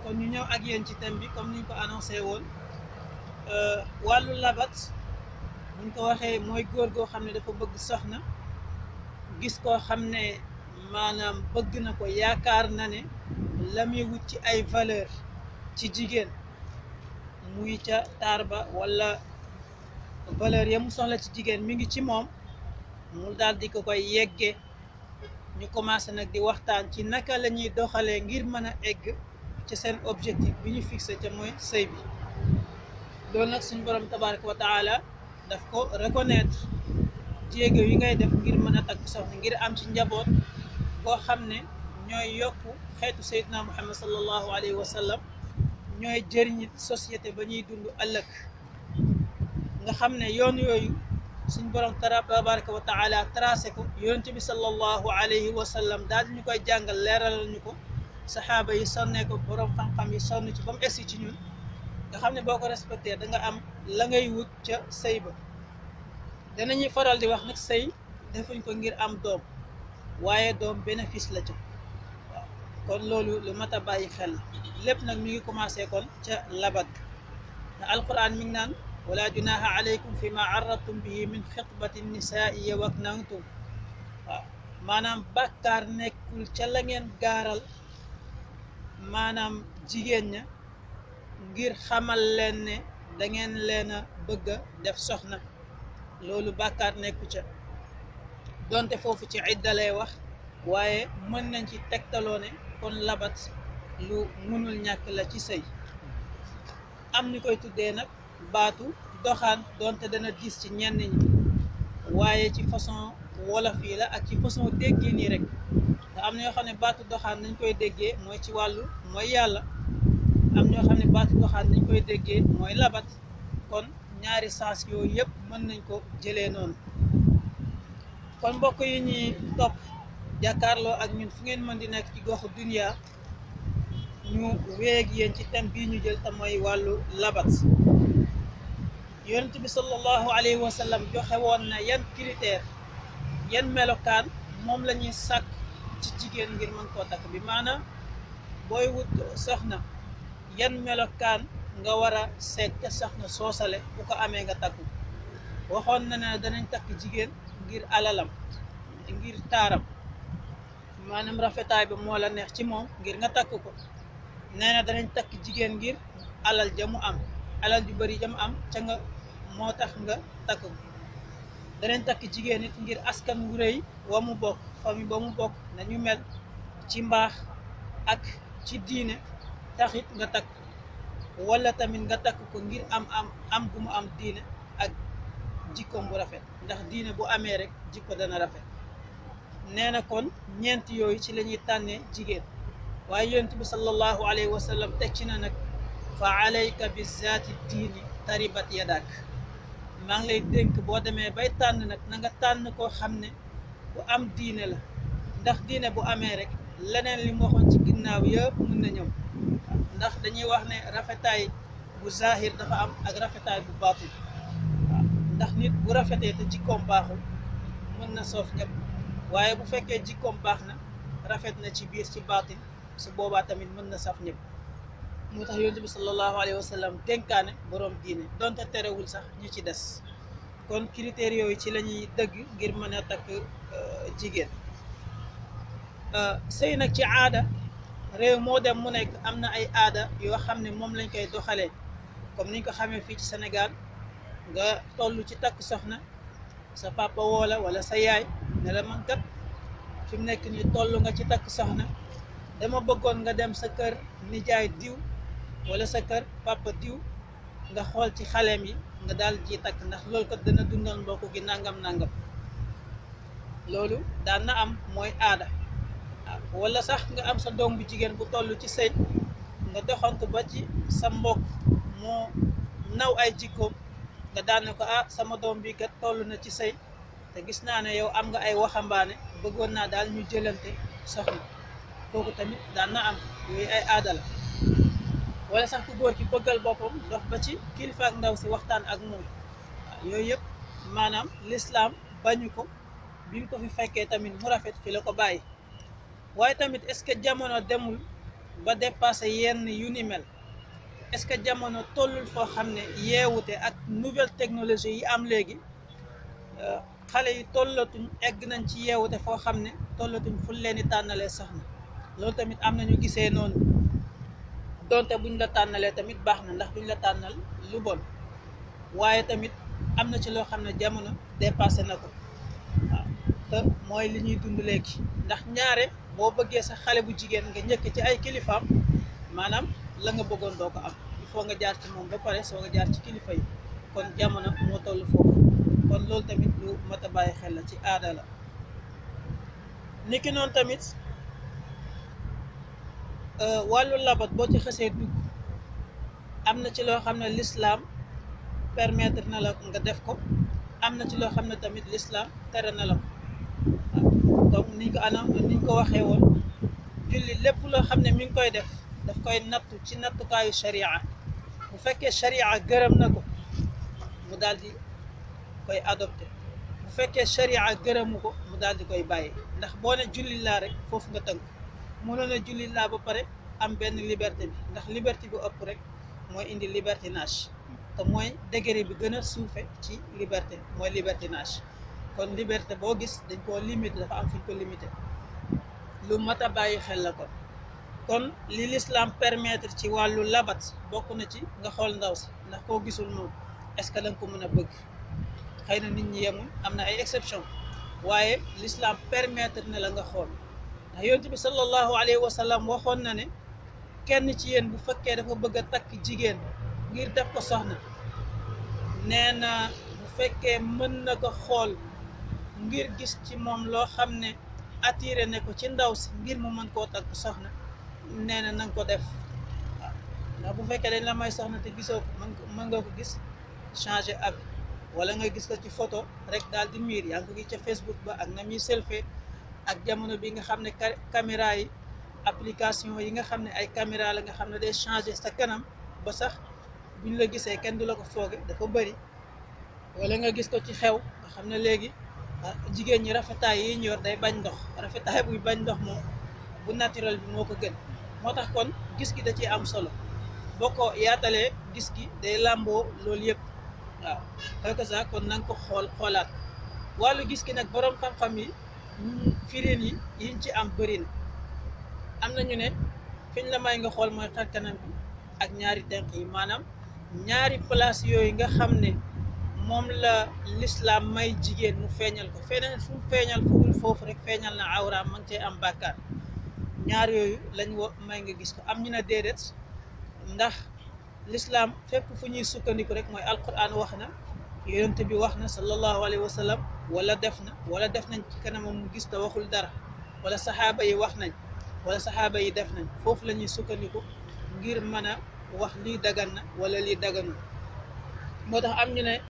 kon ñu ñëw ak yéen ci thème bi comme niñ ko annoncé woon wàllu labat buñ ko waxee mooy góor goo xam ne dafa bëgg soxna gis koo xam ne maanaam bëgg na ko yaakaar na ne la muy wut ci ay valeur ci jigéen muy ca taar ba wala valeur ya mu soxla ci jigéen mi ngi ci moom mu daal di ko koy yeggee ñu commencé nag di waxtaan ci naka la ñuy doxalee ngir mën a egg ci seen objectif bi ñu fixé ca mooy sëy bi loolu nag suñu borom tabaraka wa taala daf ko reconnaître jéego yi ngay def ngir mën a takk soxna ngir am ci njaboot boo xam ne ñooy yokk xeetu sayyidina muhammad sallallahu alayhi wa sallam ñooy jëriñit société ba ñuy dund ëllëg nga xam ne yoon yooyu suñ borom tabaraka wa taala tracé ko yonent bi sallallahu alayhi wa sallam daal di ñu koy jàngal leeralal ñu ko saxaaba yi sonnee ko borom xam-xam yi sonn ci ba mu egsi ci ñun nga xam ne boo ko respecté da nga am la ngay wut ca sëy ba danañuy faral di wax nag sëy defuñ ko ngir am doom waaye doom bénéfice la ca waaw kon loolu lu mat a bàyyi xel lépp nag mi ngi commencé kon ca labat na alquran mi ngi naan wala junaha alaykum fi ma arradtum bihi min xitbati nisaai wa aknantum waaw maanaam bàkkaar nekkul ca la ngeen gaaral maanaam jigéen ña ngir xamal leen ne da ngeen leen a bëgg a def soxna loolu bàkkaar nekku ca donte foofu ci idda lay wax waaye mën nañ ci tegtaloo ne kon labat lu mënul ñàkk la ci sëy am ñu koy tuddee nag baatu doxaan donte dana diis ci ñenn ñi waaye ci façon wolof yi la ak ci façon déggee nii rek te am na ñoo xam ne baatu doxaan nañ koy déggee mooy ci wàllu mooy yàlla am ñoo xam ne baatu doxaan nañ koy déggee mooy labat kon ñaari sens yooyu yëpp mën nañ ko jëlee noonu kon mbokk yi ñuy topp jàkkaarloo ak ñun fu ngeen mën di nekk ci goxu dunya ñu wéeg yéen ci thème bii ñu jël te mooy wàllu labat yonent bi sallallahu alayhi wa sallam joxe woon na yan critère yan melokaan moom la ñuy sàkk ci jigéen ngir mën koo takk bi maanaam booy wut soxna yan melokaan nga war a seet ca soxna soosale bu ko amee nga takku waxoon na ne danañ takk jigéen ngir alalam ngir taaram maanaam rafetaay ba moo la neex ci moom ngir nga takk ko nee na danañ takk jigéen ngir alal ja mu am alal ju bari ja mu am ca nga moo tax nga takk ko danañ takk jigéen it ngir askan wu rëy wa mu bokk famille ba mu bokk nañu mel ci mbaax ak ci diine taxit nga takk wala tamit nga takk ko ngir am gu mu am diine ak jikkoom bu rafet ndax diine bu amee rek jikko dana rafet nee na kon ñeent yooyu ci la ñuy tànnee jigéen waaye yonent bi sallallahu alayhi wa sallam teg ci na nag fa alayka bi zaati diini taribat yadak maa ngi lay dénk boo demee bay tànn nag na nga tànn koo xam ne bu am diine la ndax diine bu amee rek leneen li mu waxoon ci ginnaaw yëpp mën na ñëw ndax dañuy wax ne rafetaay bu zahir dafa am ak rafetaay bu baatin waaw ndax nit bu rafetee te jikkoom baaxul mën na soof ñëpp waaye bu fekkee jikkoom baax na rafet na ci biir ci baatin su boobaa tamit mën na saf ñëpp moo tax yonent bi sallallahu alayhi wa sallam dénkaane boroom diine donte terewul sax ñu ci des kon critères yooyu ci la ñuy dëgg ngir mën a takk jigéen sëy nag ci aada réew moo dem mu nekk am na ay aada yoo xam ne moom lañ koy doxalee comme niñ ko xamee fii ci Sénégal nga toll ci takk soxna sa papa woola wala sa yaay ne la man kat fi mu nekk nii toll nga ci takk soxna dama bëggoon nga dem sa kër nijaay diw wala sa kër papa diw nga xool ci xaleem yi nga daal ji takk ndax loolu kat dana dundal mbokk gi nangam loolu daan na am mooy aada wala sax nga am sa doom bu jigéen bu toll ci sëy nga doxantu ba ci sa mbokk moo naw ay jikkoom nga daan ne ko sama doom bi kat toll na ci sëy te gis naa ne yow am nga ay waxambaane bëggoon naa daal ñu jëlante soxna kooku tamit daan na am yooyu ay aada la wala sax ku góor ki bëggal boppam dox ba ci kilifa ak ndaw si waxtaan ak moom yooyu yëpp maanaam l'islam bañu ko bi ko fi fekkee tamit mu rafet fi la ko bàyyi waaye tamit est-ce que jamono demul ba dépassé yenn yu ni mel est-ce que jamono tollul foo xam ne yeewute ak nouvelle technologie yi am léegi xale yi tollatuñ egg nañ ci yeewute foo xam ne tollatuñ fu leen di tànnalee soxna loolu tamit am na ñu gisee noonu donte buñ la tànnalee tamit baax na ndax duñ la tànnal lu bon waaye tamit am na ci loo xam ne jamono dépassé na ko waaw te mooy li ñuy dund léegi ndax ñaare boo bëggee sa xale bu jigéen nga njëkk ci ay kilifaam maanaam la nga bëggoon doo ko am il faut nga jaar ci moom ba pare soo nga jaar ci kilifa yi kon jamono moo toll foofu kon loolu tamit lu mat a bàyyi xel la ci aada la niki noonu tamit wàllu labat boo ci xësee dugg am na ci loo xam ne l'islam permettre na la nga def ko am na ci loo xam ne tamit l'islam tere na la ko waaw comme niñ ko waxee woon julli lépp loo xam ne mi ngi koy def daf koy nattu ci nattukaayu sharia bu fekkee sharia gërëm na ko mu daal di koy adopté bu fekkee sharia gërëmu ko mu daal di koy bàyyi ndax boo ne julli laa rek foofu nga tënk mënoon a julli laa ba pare am benn liberté bi ndax liberté bi ëpp rek mooy indi libertinage te mooy degré bi gën a suufe ci liberté mooy libertinage kon liberté boo gis dañ koo limité dafa am fi ñu ko limité lu mat a bàyyi xel la kon li l'islam permettre ci wàllu labat bokk na ci nga xool ndaw si ndax koo gisul moom est-ce que da nga ko mën a bëgg xëy na nit ñi yemul am na ay exception waaye l'islam permettre na la nga xool ndax yonent bi sallallahu alayhi wa sallam waxoon na ne kenn ci yéen bu fekkee dafa bëgg a takk jigéen ngir def ko soxna nee na bu fekkee mën na ko xool ngir gis ci moom loo xam ne attiré ne ko ci ndaw si ngir mu mën koo takk soxna nee na nanga ko def waaw ndax bu fekkee dañ la may soxna te gisoo ko mën nga ko gis changer ab wala nga gis ko ci photo rek daal di miir yaa ngi ko gis ca Facebook ba ak na muy selfie ak jamono bi nga xam ne caméra yi application yi nga xam ne ay caméra la nga xam ne day changer sa kanam ba sax buñ la gisee kenn du la ko fooge dafa bëri wala nga gis ko ci xew nga xam ne léegi jigéen ñi rafetaay yi ñu yor day bañ ndox rafetaay buy bañ ndox moom bu naturel bi moo ko gën moo tax kon gis gi da ciy am solo boo ko yaatalee gis gi day làmboo loolu yëpp waaw xëy sax kon na nga ko xoolaat wàllu gis gi nag boroom xam-xam yi firin yi yiñ ci am bëri na am na ñu ne fiñ la may nga xool mooy xar kanam bi ak ñaari tenq yi maanaam ñaari place yooyu nga xam ne moom la l'islam may jigéen mu feeñal ko feneen fu mu feeñal fu dul foofu rek feeñal na awraam ma ngi cee am bàkkaar ñaar yooyu lañ may nga gis ko am ñu ne déedéet ndax l'islam fépp fu ñuy sukkandiku rek mooy alquran wax na yonent bi wax na sallallahu alayhi wa sallam wala def nañ ci kanamam mu gis te waxul dara wala saxaaba yi wax nañ wala saxaaba yi def nañ foofu la ñuy sukkandiku ngir mën a wax lii dagan na wala lii daganul moo tax am ñu ne